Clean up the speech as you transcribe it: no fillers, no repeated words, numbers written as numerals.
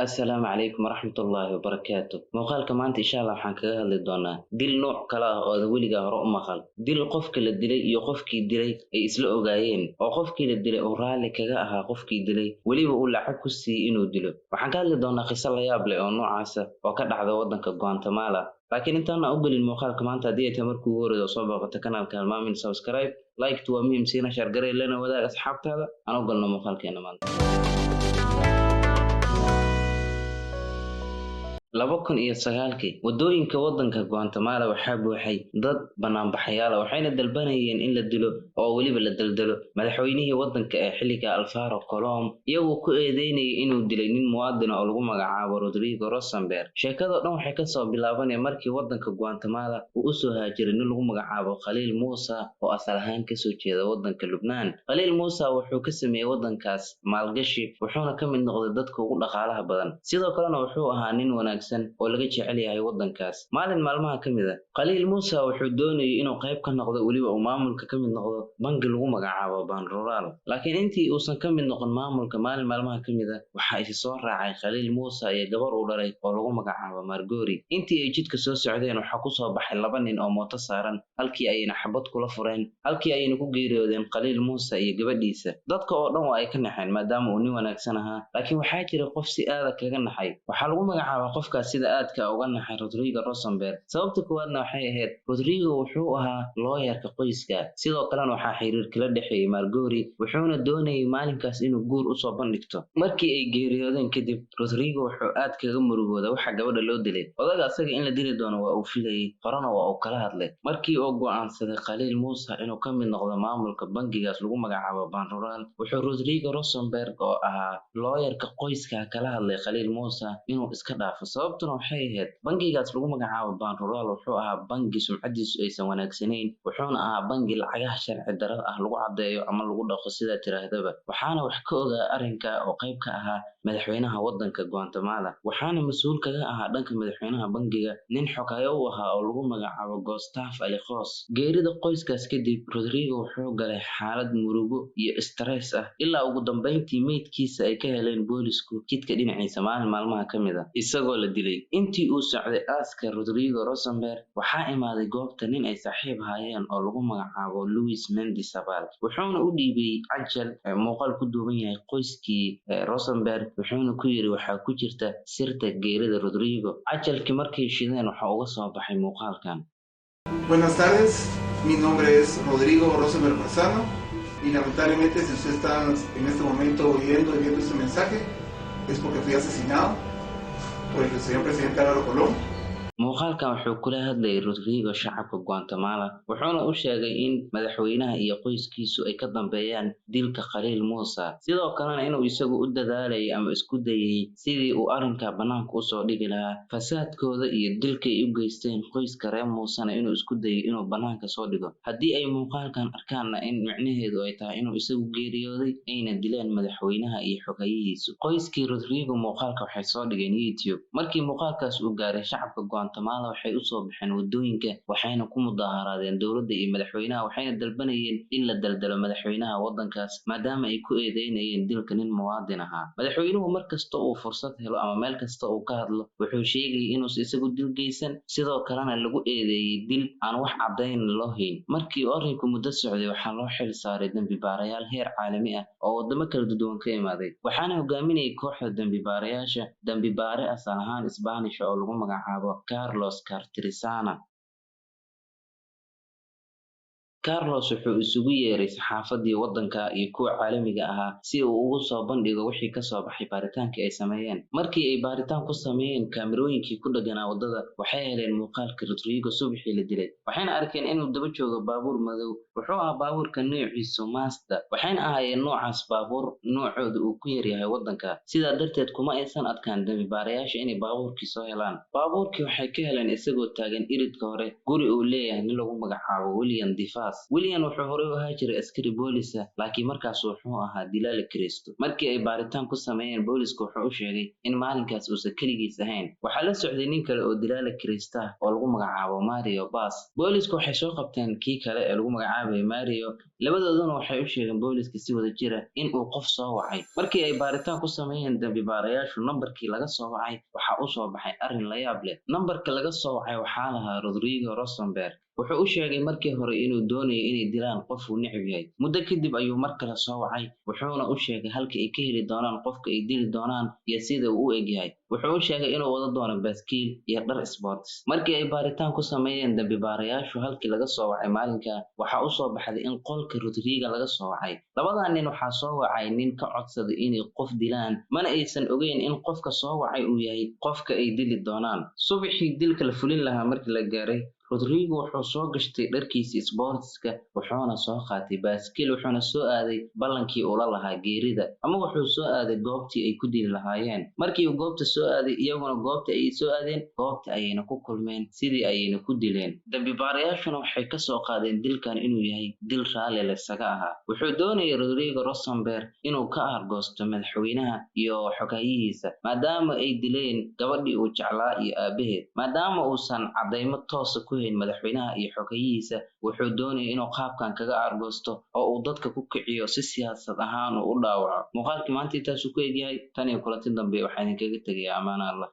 Assalaamu calaykum waraxmatullaahi wabarakaatu. Muuqaalka maanta insha Allah waxaan kaga hadli doonaa dil nooc kale ah oo aadan weligaa hore u maqal. Dil qofka la dilay iyo qofkii dilay ay isla ogaayeen, oo qofkii la dilay uu raalli kaga ahaa qofkii dilay, weliba uu lacag ku siiyey inuu dilo. Waxaan ka hadli doonaa qiso la yaab leh oo noocaas ah oo ka dhacda waddanka Guatemala. Laakiin intaan u gelin muuqaalka maanta, haddii ay tahay markii ugu horreysa oo soo booqato kanaalka, halmaamin subscribe, like waa muhiim, siina share garee, lana wadaag asxaabtaada. Aan u galno muuqaalkeena maanta. 2009-kii waddooyinka waddanka Guatemala waxaa buuxay dad banaanbaxayaal ah, waxayna dalbanayeen in la dilo oo weliba la daldalo madaxweynihii waddanka ee xilliga, Alvaro Colom, iyagoo ku eedeynayay inuu dilay nin muwaadin ah oo lagu magacaabo Rodrigo Rosenberg. Sheekadoo dhan waxay kasoo bilaabanaya markii waddanka Guatemala uu usoo haajiray nin lagu magacaabo Khaliil Muusa oo asal ahaan kasoo jeeda waddanka Lubnaan. Khaliil Muusa wuxuu ka sameeyey waddankaas maalgashi, wuxuuna ka mid noqday dadka ugu dhaqaalaha badan. Sidoo kalena wuxuu ahaa nin wanaagsan oo laga jecel yahay waddankaas. Maalin maalmaha ka mid ah, Khaliil Muusa wuxuu doonayay inuu qayb ka noqdo, weliba uu maamulka ka mid noqdo bangi lagu magacaabo Banrural. Laakiin intii uusan ka mid noqon maamulka, maalin maalmaha ka mid ah waxaa isi soo raacay Khaliil Muusa iyo gabar uu dhalay oo lagu magacaabo Margori. Intii ay jidka soo socdeen waxaa kusoo baxay laba nin oo mooto saaran, halkii ayayna xabad kula fureen, halkii ayayna ku geeriyoodeen Khaliil Muusa iyo gabadhiisa. Dadka oo dhan waa ay ka naxeen maadaama uu nin wanaagsan ahaa, laakiin waxaa jira qof si aada kaga naxay. Waxaa lagu magacaabaa qofkaas sida aadka uga naxay Rodrigo Rosenberg. Sababta koowaadna waxay ahayd Rodrigo wuxuu ahaa looyarka qoyska, sidoo kalena waxaa xiriir kala dhexeeyey Margori, wuxuuna doonayay maalinkaas inuu guur usoo bandhigto. Markii ay geeriyoodeen kadib, Rodrigo wuxuu aad kaga murugooda waxa gabadha loo dilay. Odaga asaga in la dili doono waa uu filayey, horena waa uu kala hadlay. Markii uu go'aansaday Khaliil Muusa inuu ka mid noqdo maamulka bangigaas lagu magacaabo Banrural, wuxuu Rodrigo Rosenberg oo ahaa looyarka qoyska kala hadlay Khaliil Muusa inuu iska dhaafo. Sababtuna waxay ahayd bangigaas lagu magacaabo Banrural wuxuu ahaa bangi sumcadiisu aysan wanaagsanayn, wuxuuna ahaa bangi lacagaha sharci darrada ah lagu caddeeyo ama lagu dhaqo sidaa tiraahdaba. Waxaana wax ka ogaa arrinka oo qayb ka ahaa madaxweynaha waddanka Guatemala, waxaana mas-uul kaga ahaa dhanka madaxweynaha bangiga nin xogayo u ahaa oo lagu magacaabo Gustaf Alikos. Geerida qoyskaas kadib, Rodrigo wuxuu galay xaalad murugo iyo stress ah, ilaa ugu dambeyntii meydkiisa ay ka heleen boolisku jidka dhinaciisa maalin maalmaha ka mid ah, isagoo la dilay. Intii uu socday aaska Rodrigo Rosenberg, waxaa imaaday goobta nin ay saaxiib ahaayeen oo lagu magacaabo Luis Mendizabal, wuxuuna u dhiibay cajal muuqaal ku duuban yahay qoyskii Rosenberg, wuxuuna ku yiri waxaa ku jirta sirta geerida Rodrigo. Cajalkii markay shideen waxaa uga soo baxay muuqaalkan. Buenas tardes, mi nombre es Rodrigo Rosenberg Marzano y lamentablemente, si usted está en este momento oyendo y viendo este mensaje, es porque fui asesinado por el señor presidente Álvaro Colón. Muuqaalkan wuxuu kula hadlayay Rodrigo shacabka Guatemala, wuxuuna u sheegay in madaxweynaha iyo qoyskiisu ay ka dambeeyaan dilka Khaliil Muusa, sidoo kalena inuu isagu u dadaalayay ama isku dayay sidii uu arrinka bannaanka usoo dhigi lahaa, fasaadkooda iyo dilka ay u geysteen qoyska reer Muusena inuu isku dayay inuu bannaanka soo dhigo. Haddii ay muuqaalkan arkaanna, in micnaheedu ay tahay inuu isagu geeriyooday ayna dileen madaxweynaha iyo xogayihiisu. Qoyskii Rodrigo muuqaalka waxay soo dhigeen YouTube. Markii muuqaalkaas uu gaaray shacabka Guatemala, waxay usoo baxeen wadooyinka, waxayna ku mudaaharaadeen dowladda iyo madaxweynaha, waxayna dalbanayeen in la daldalo madaxweynaha waddankaas maadaama ay ku eedeynayeen dilka nin muwaadin ahaa. Madaxweynuhu mar kasta uu fursad helo ama meel kasta uu ka hadlo, wuxuu sheegayay inuusan isagu dil geysan, sidoo kalena lagu eedeeyey dil aan wax caddayn loo hayn. Markii uu arrinku muddo socday, waxaa loo xil saaray dembi baarayaal heer caalami ah oo wadamo kala duwan ka imaaday, waxaana hogaaminayay kooxda dembi baarayaasha dembi baare asal ahaan Isbaanish oo lagu magacaabo Carlos Cartrisana. Carlos wuxuu isugu yeeray saxaafadii waddanka iyo kuwa caalamiga ahaa si uu ugu soo bandhigo wixii kasoo baxay baaritaankii ay sameeyeen. Markii ay baaritaan ku sameeyeen kaamirooyinkii ku dhaganaa waddada, waxay heleen muuqaalkii Rodrigo subaxii la dilay, waxayna arkeen inuu daba joogo baabuur madow. Wuxuu ahaa baabuurka noociisu Mazda, waxayna ahaayeen noocaas baabuur noocooda uu ku yaryahay waddanka. Sidaa darteed kuma aysan adkaan dembi baarayaasha inay baabuurkii soo helaan. Baabuurkii waxay ka heleen isagoo taagan iridka hore guri uu leeyahay nin lagu magacaabo William Devas. Bas. William wuxuu horey u ahaa jiray askari boolisa, laakiin markaas wuxuu ahaa dilaala Kristo. Markii ay baaritaan ku sameeyeen, booliska wuxuu u sheegay in maalinkaas uusan keligiis ahayn. Waxaa la socday nin kale oo dilaala Krista oo lagu magacaabo Mario Bas. Boolisku waxay soo qabteen kii kale ee lagu magacaabayay Mario. Labadooduna waxay u sheegeen booliska si wada jira in uu qof soo wacay. Markii ay baaritaan ku sameeyeen dambi baarayaashu nambarkii laga soo wacay, waxaa u soo baxay arrin la yaab leh. Nambarka laga soo wacay waxaa lahaa Rodrigo Rosenberg. Wuxuu u sheegay markii hore inuu doonayo inay dilaan qof uu neceb yahay. Muddo kadib ayuu mar kale soo wacay, wuxuuna u sheegay halka ay ka heli doonaan qofka ay dili doonaan iyo sida uu u egyahay. Wuxuu u sheegay inuu wada doono baaskiil iyo dhar sports. Markii ay baaritaan ku sameeyeen dambi baarayaashu halkii laga soo wacay maalinka, waxaa u soo baxday in qolka Rodrigo laga soo wacay. Labadan nin waxaa soo wacay nin ka codsaday inay qof dilaan, mana aysan ogeyn in qofka soo wacay uu yahay qofka ay dili doonaan. Subaxii dilka la fulin lahaa markii la gaaray, Rodrigo wuxuu soo gashtay dharkiisii sportska, wuxuuna soo qaatay baaskiil, wuxuuna soo aaday ballankii uu la lahaa geerida, ama wuxuu soo aaday goobtii ay ku dili lahaayeen. Markii uu goobta soo aaday, iyaguna goobta ayay soo aadeen, goobta ayayna ku kulmeen, sidii ayayna ku dileen. Dambi baarayaashuna waxay ka soo qaadeen dilkan inuu yahay dil raalli laysaga ahaa. Wuxuu doonayay Rodrigo Rosenberg inuu ka aargoosto madaxweynaha iyo xoghayihiisa, maadaama ay dileen gabadhii uu jeclaa iyo aabaheed. Maadaama uusan caddaymo toosa ku hayn madaxweynaha iyo xoghayihiisa, wuxuu doonayay inuu qaabkan kaga aargoosto oo uu dadka ku kiciyo si siyaasad ahaan uu u dhaawaco. Muuqaalkii maanta intaasuu ku egyahay. Tan iyo kulanti dambe waxaan idinkaga tegayaa amaana Allah.